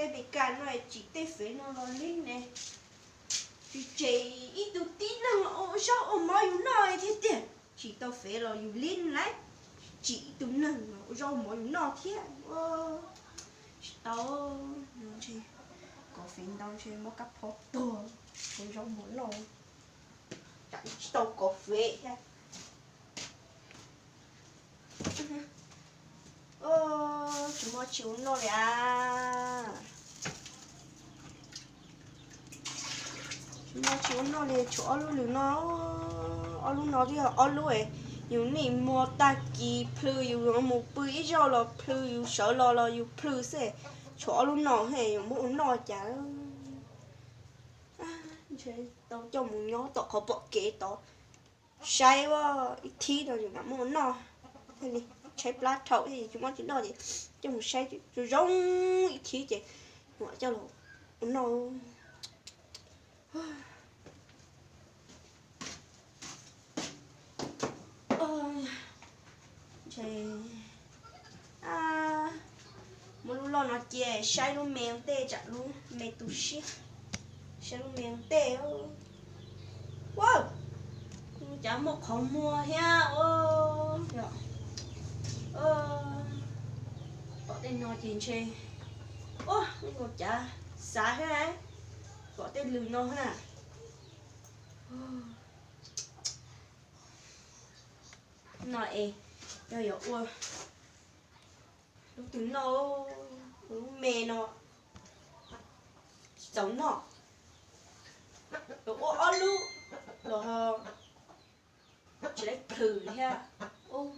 Peb Meskas no tsim tej fev no los li ne, tsis tseg ib tug tib neeg los ua zaub ua mov yus noj thiab tiag. Tsis tau fev los yus li lawm, tsis tsim ib tug neeg los ua zaub ua mov yus noj thiab. Tsis tau, ntshe kov fev ntau ntshe muab kab phob tuag, ua zaub mov noj, tsam tsis tau kov fev thiab. Tsis muaj tsis ua noj li as. Tsis muaj tsis ua noj li, tshuav ob lub lws no, ob lub no thiab ob lub yus nim muag tag kis plhws, yus mus pw ib zaug los plhws, yus sawv los los yus plhws xwb. Tshuav ob lub no yus muab ua noj cas. Ntshe tau coj mus nyob tom qhov pom kev tod, saib ua ib thib no mam muab ua noj. Thiaj li tshaib plab dhau, tsis muaj tsis noj ces coj mus saib zoo zoo ib thib ces mam coj los ua noj. Muab lub loj no cia saib lub me ua ntej, tsam lub me tu siab. Saib lub me ua ntej. Ua, cas muaj qhov muag thiab. Pom tej no ces ntshe, ua, ua cas xav thiab, pom tej lws no na. No es yog yuav ua lub twg noj, lub me no tsis txaus noj, yuav ua ob lub los tsis laib plhws thiab. Ub,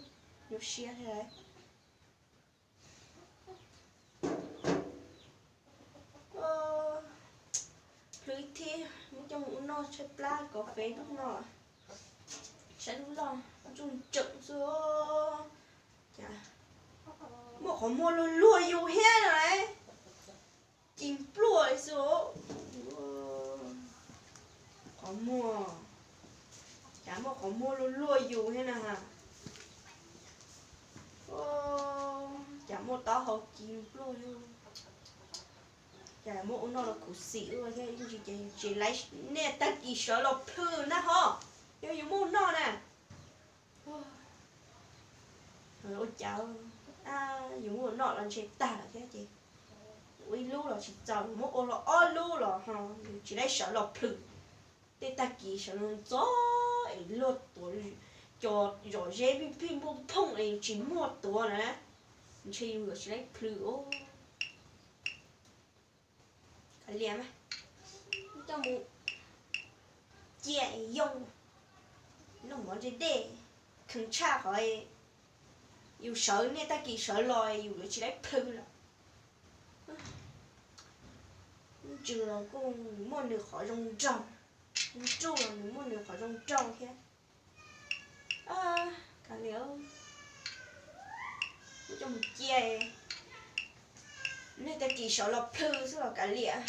nyuaj siab thiab. Plhws ib thib muab coj mus ua noj, tshaib plab kov fev hnub no. Saib lub loj ntsuj ntsewm xwb. Cas muaj qhov muag luag luag yus thiab no lauj. Ci npluaj li xwb. Qhov muag, cas muaj qhov muag luag luag yus thiab na. Cas muaj taub hau ci npluaj li. Cas muab ua noj los khuv xim ua thiab, ib ntsis ces tsis laib, nej tag kis sawv los plhws na ho, yog yus muab ua noj na. Ua cas, yus muab ua noj los ntshe tag lawm thiab ces ua ib lub los tsis txaus, muab ua los ob lub los ho yus tsis laib sawv los plhws. Tej tag kis sawv los ntxov es luag tuav, cov zom zeb phij phij npuj phooj es yus tsis muaj tuav na, ntshe yus yuav tsis laib plhws. Kav liam, coj mus cia yoo, noj mov ntse dej, kheev tshaj qhov yus sawv, nej tag kis sawv los yus yuav tsis laib plhws lawm. Lub ntsws los kuj nws muaj nws qhov zoo nraug, lub nruj los nws muaj nws qhov zoo nraug thiab. Kav liam, coj mus cia, nej tag kis sawv los plhws xwb los kav liam.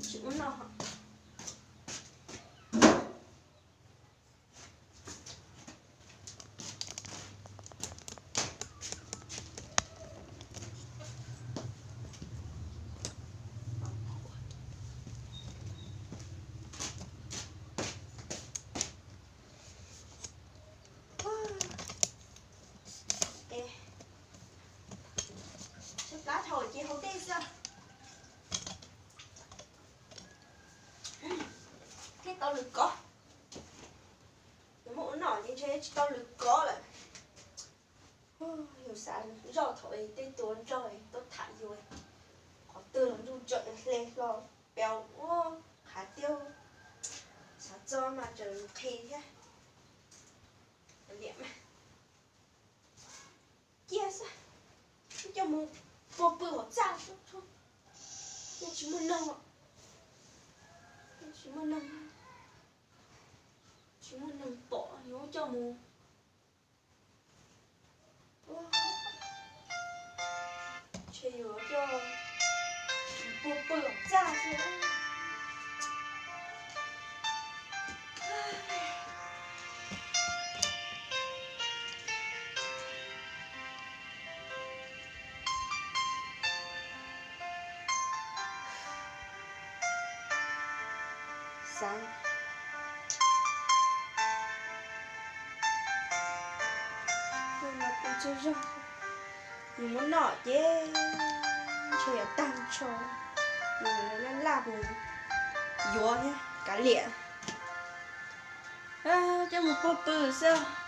Tsis ua noj. Tshaib plab dhau ces haus dej xwb. Thiaj tau lws kov. Yuav muab ua noj ces ntshe tsis tau lws kov lawm. Yus xav zoj thaum tej tua nrog tuaj tham yus, qhov twg los ntuj tseem hle hlo, peus ua qhav tiab. Xav txog mas tseem nqhis thiab. Liam mas cia xwb, coj mus pua pw hauv txaj xwb. Yeej tsis muaj neeg, yeej tsis muaj neeg, tsis muaj neeg pom, yuav coj mus, ntshe yuav coj mus pua pw hauv txaj xwb. Xav, tus no pw tsaug zog, nws muab noj ces ntshe yuav tag nrho, nws laj laj mus yuav thiab kav liam. Coj mus puag pw xwb.